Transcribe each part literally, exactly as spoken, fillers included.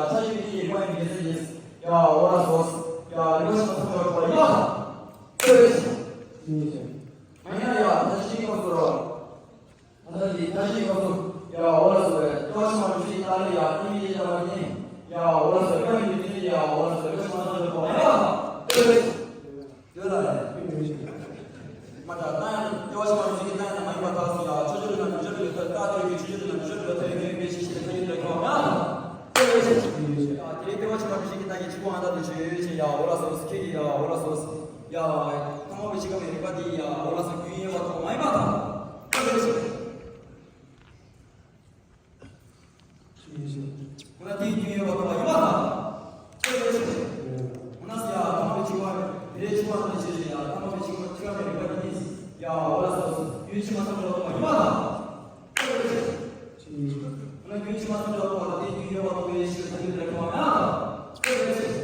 ཡ་ཆ་ཤས་ཀྱི་ཡིན་པ་ཡིན་མི་ཚེ་ཡིན། ཡ་འོ་ལགས་སོ། ཡ་རིག་པ་ཞིག་ལ་ཐོག་ཡོད་པ་ཡ། ཨེ་ཤི། ཨེ་ཤི། མ་ཡིན་ན་ཡ་ད་ཤི་ཡོང་སོ་རོ། ད་ལྟ་ཡི་ད་ཤི་ཡོང་སོ། ཡ་འོ་ལགས་སོ། ཡ་ཤི་མ་རུ་ཤི་ད་ལི་ཡ་ཨི་མི་ཡི་ཡ་མ་ཡིན། ཡ་འོ་ལགས་སོ། ཡ་ཡི་མི་ཡ་འོ་ལགས་སོ། ཡ་ཤི་མ་ཐོག་ཡོད་པ་ཡ། ཨེ་ཤི། ཡོད་ལ་རེད། མ་ད་ན་ཡང་སྐྱེ་བ་ཕྱི་མ་རུ་ཅིག་གི་ན་ཡང་ན་མ་ཡིན་པ་དག་སོང་ཡ། ཆོས་ཆོས་ལ་མི་ཆོས་ལ་ཡོད་ད་ལྟ་དེ་གི་ཆོས་ཆོས་ལ་མི་ཆོས་ལ་ཐད་ཀའི་དཔེ་ཤེས་ཤེས་ལ་ཡིན་ལ་ཁྱོད་ཡ། དེ་སྐྱེ་བ་ཕྱི་མ་རུ་ཅིག་གི་ན་ཡི་ཆུ་བ་ཨ་ད་དེ་ཆོས་ཆོས་ཡ་འོ་ལགས་སོ་ཁྱེད་ཀྱི་ཡ་འོ་ལགས་སོ། ཡ་ཐ་མ་བའི་ཕྱི་ཀ་མེ་རིག་པ་དེ་ཡ་འོ་ལགས་སོ་རྒྱུན་ཡོད་པ་དང་མ་ཡིན་པ་དང་། ཁོ་ན་དེའི་རྒྱུན་ཡོད་པ་དང་ཡོད་པ་དང་། ཁྱོད་རེ་ཞིག་འོ་ན་སི་ཡ་ཐོག་མའི་ཆུ་བ་རེ་རེ་ཆུ་བ་རེ་ཆེ་རེ་ཡ་ཐོག་མའི་ཆུ་བ་ཆུ་བ་རེ་རེ་བ་ཡིན་ཡ་འོ་ལ་སོ་རྒྱུན་ཆུ་མ་ཐོག་ལ་ཐོག་ཡོད་པ་དང་། ཁྱོད་རེ་ཞིག་འོ་ན་རྒྱུན་ཆུ་མ་ཐོག་ལ་ཐོག་ལ་དེའི་རྒྱུན་ཡོད་པ་དང་རེ་ཞིག་ཐོག་ལ་ཐོག་ཡོད་པ་དང་། ཁྱོད་རེ་ཞིག་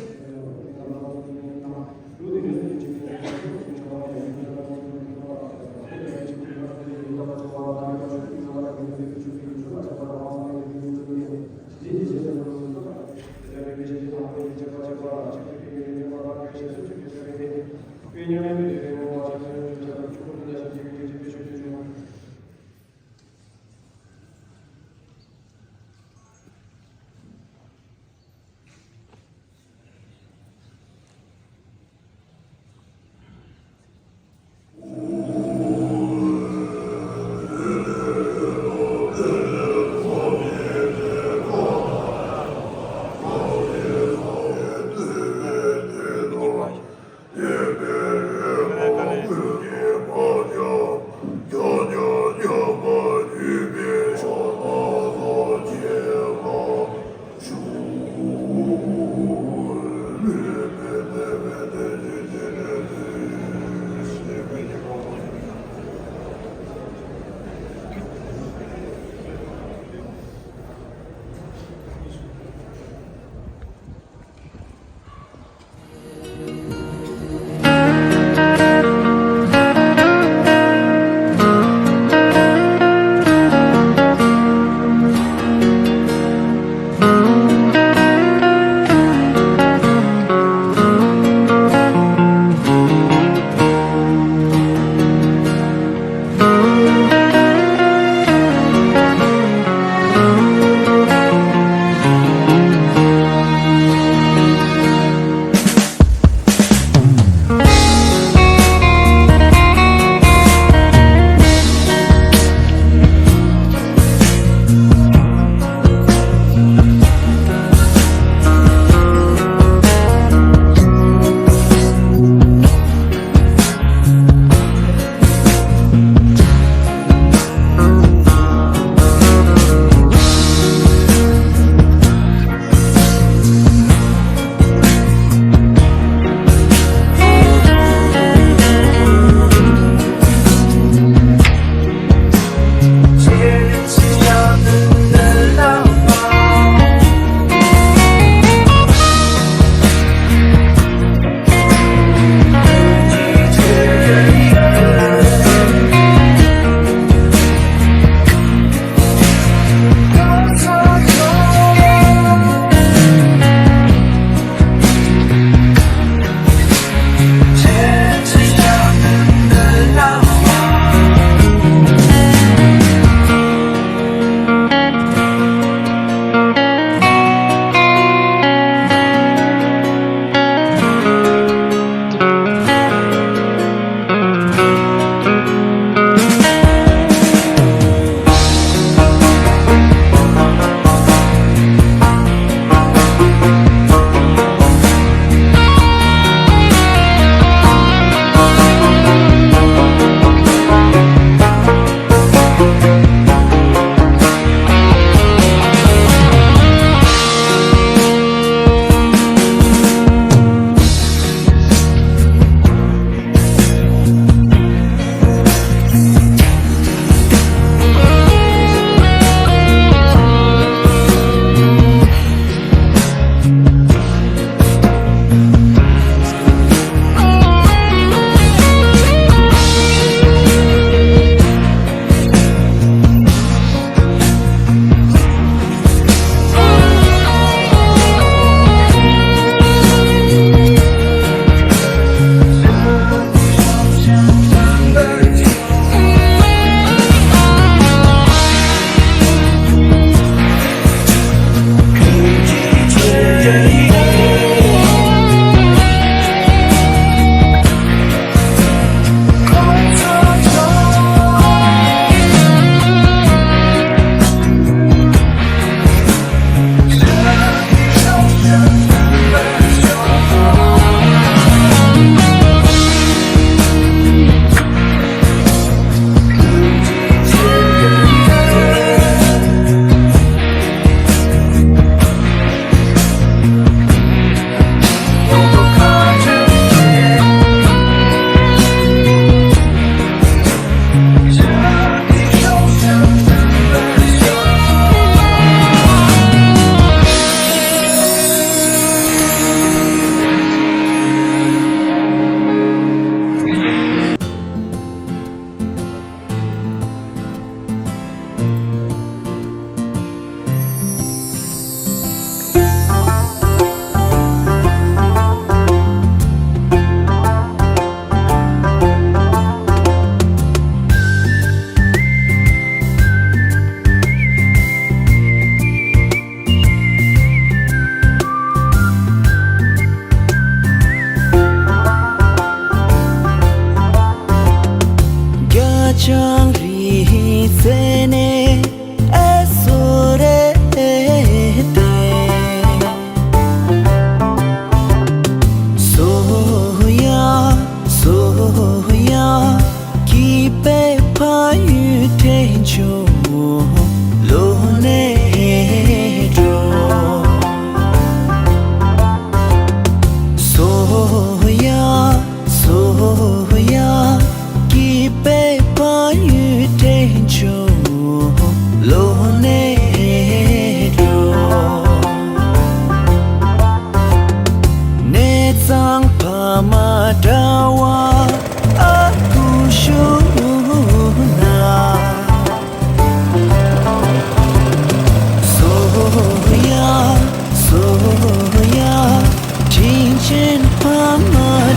ཅན་ཕ་མ་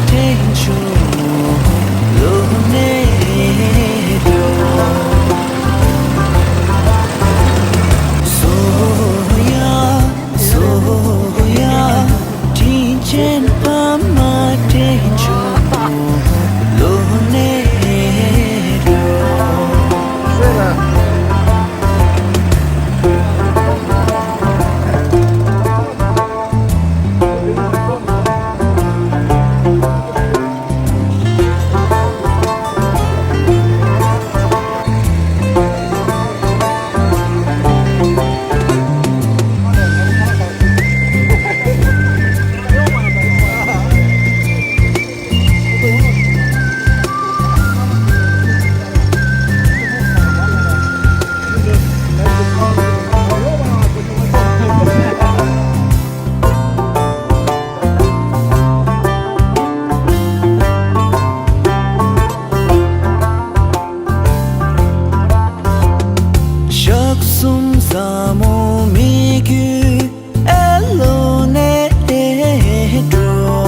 དྲིན་ཆུང་ལོ་ནས་འགྲོ། སོ་ཡ་སོ་ཡ། དྲིན་ཅན་ཕ་མ་དྲིན་ཆུང་ལོ་ནས་འགྲོ། ཞག་གསུམ་ཟ་མོ་མི་རྒྱུ་ཨེ་ལོ་ནས་འགྲོ།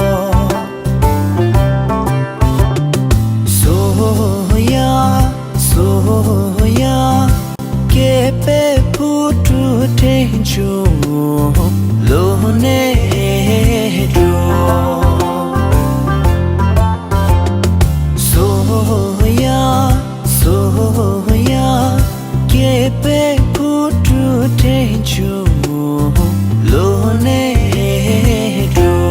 སོ་ཡ་སོ་ཡ། སྐྱེས་པའི་བུ་ཕྲུག་དྲིན་ཆུང་ལོ་ནས་འགྲོ། སོ་ཡ་སོ་ཡ། སྐྱེས་པའི་བུ་ཕྲུག་དྲིན་ཆུང་ལོ་ནས་འགྲོ།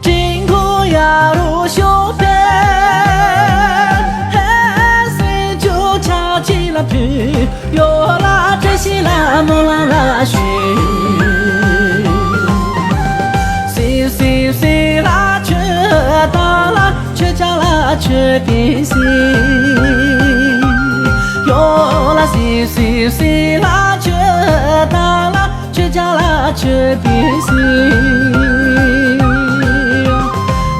དྲིན་གོང་ཡ་རུ་ཤོག་པས། སེམས་མཆོག་ཆ་གཅིག་ལ་ཕུལ། གཡོ་ལ་བཀྲ་ཤིས་ལ་སྨོན་ལམ་ལ་ཞུ། སེམས་སེམས་སེམས་ལ་ཆོས་བཏང་ལ། ཆོས་ཆ་ལ་ཆོས་པའི་སེམས། གཡོ་ལ་སེམས་སེམས་སེམས་ལ་ཆོས་བཏང་ལ། ཆོས་ཆ་ལ་ཆོས་པའི་སེམས།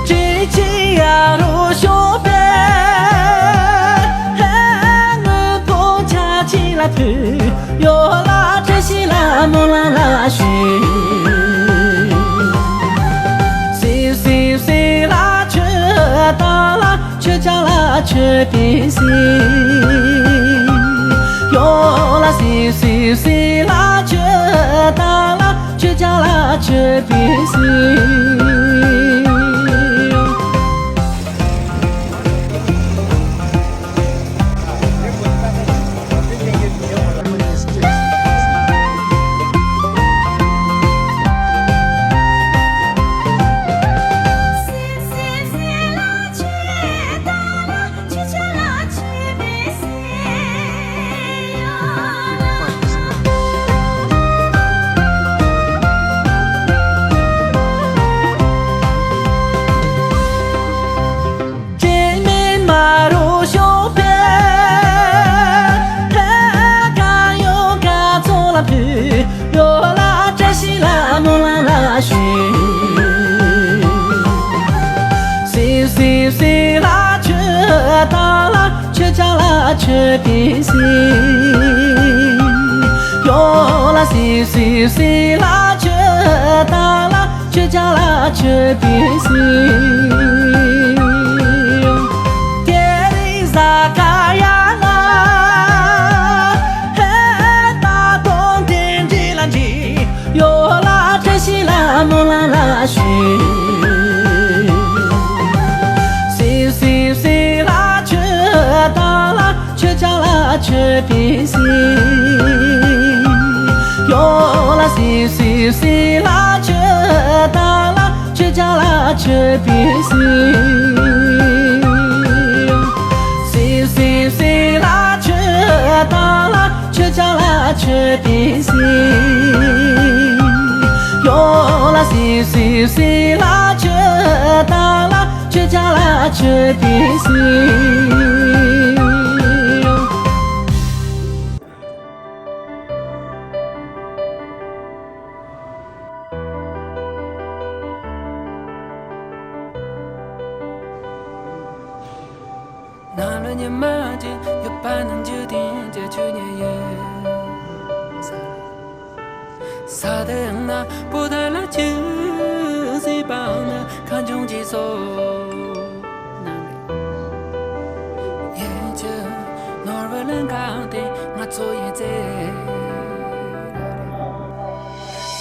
དྲིན་ཆེན་ཡ་རུ་ཤོག་པས། དངོས་པོ་ཆ་གཅིག་ལ་ཕུལ། གཡོ་ལ་བཀྲ་ཤིས་ལ་སྨོན་ལམ་ལ་ཞུ། སེམས་སེམས་སེམས་ལ་ཆོས་བཏང་ལ། ཆོས་ཆ་ལ་ཆོས་པའི་སེམས། གཡོ་ལ་སེམས་སེམས་སེམས་ལ་ཆོས་བཏང་ལ། ཆོས་ཆ་ལ་ཆོས་པའི་སེམས། དྲིན་མེད་མ་རུ་ཤོག་པས། གང་ཡོད་གང་ཚོགས་ལ་ཕུལ། གཡོ་ལ་བཀྲ་ཤིས་ལ་སྨོན་ལམ་ལ་ཞུ། སེམས་སེམས་སེམས་ལ་ཆོས་བཏང་ལ། ཆོས་ཆ་ལ་ཆོས་པའི་སེམས། གཡོ་ལ་སེམས་སེམས་སེམས་ལ་ཆོས་བཏང་ལ། ཆོས་ཆ་ལ་ཆོས་པའི་སེམས། དེ་རིང་གཟའ་སྐར་ཡ་ལ། ཧེ་ད་དུང་དེ་འདྲ་ལ་འདྲི། གཡོ་ལ་བཀྲ་ཤིས་ལ་སྨོན་ལམ་ལ་ཞུ། སེམས་སེམས་སེམས་ལ་ཆོས་བཏང་ལ། ཆོས་ཆ་ལ་ཆོས་པའི་སེམས། གཡོ་ལ་སེམས་སེམས་སེམས་ལ་ཆོས་བཏང་ལ། ཆོས་ཆ་ལ་ཆོས་པའི་སེམས། སེམས་སེམས་སེམས་ལ་ཆོས་བཏང་ལ། ཆོས་ཆ་ལ་ཆོས་པའི་སེམས། གཡོ་ལ་སེམས་སེམས་སེམས་ལ་ཆོས་བཏང་ལ། ཆོས་ཆ་ལ་ཆོས་པའི་སེམས། ནམ་ལ་ཉི་མ་ཅིག་ཡོད་པ་ནི་འཇིག་རྟེན་གྱི་ཆོས་ཉིད་ཡིན། ས་དེ་ན་པོ་ཏ་ལ་ཆུ་སྲིད་པ་ནི་ཁ་འབྱུང་ཅིག་སོ། ཡིན་གྱི་ནོར་བུ་ལེན་གང་དེ་ང་ཚོ་ཡིན་ཚེ།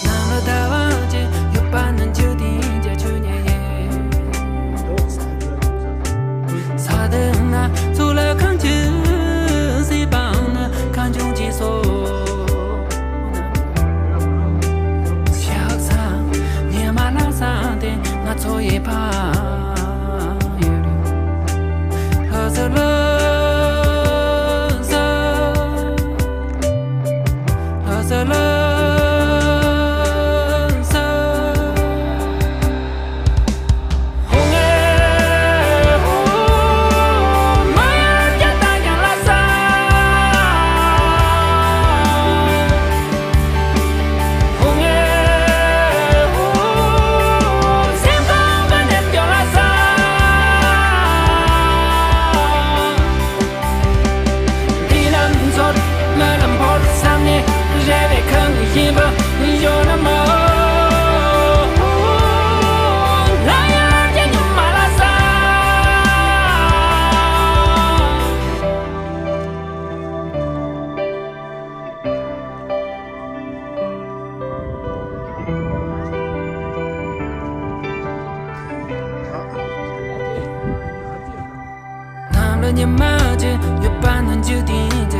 ནམ་ལ་ཟླ་བ་ཅན་ཡོད་པ་ནི་འཇིག་རྟེན་གྱི་ཆོས་ཉིད་ཡིན། ས་དེ་ན་ཚུར་ལ་ཁ་འབྱུང་སྲིད་པ་ནི་ཁ་འབྱུང་ཅིག་སོ། ཉི་མ་གཅིག་ཡོད་པ་ན་འཇིག་རྟེན་གྱི།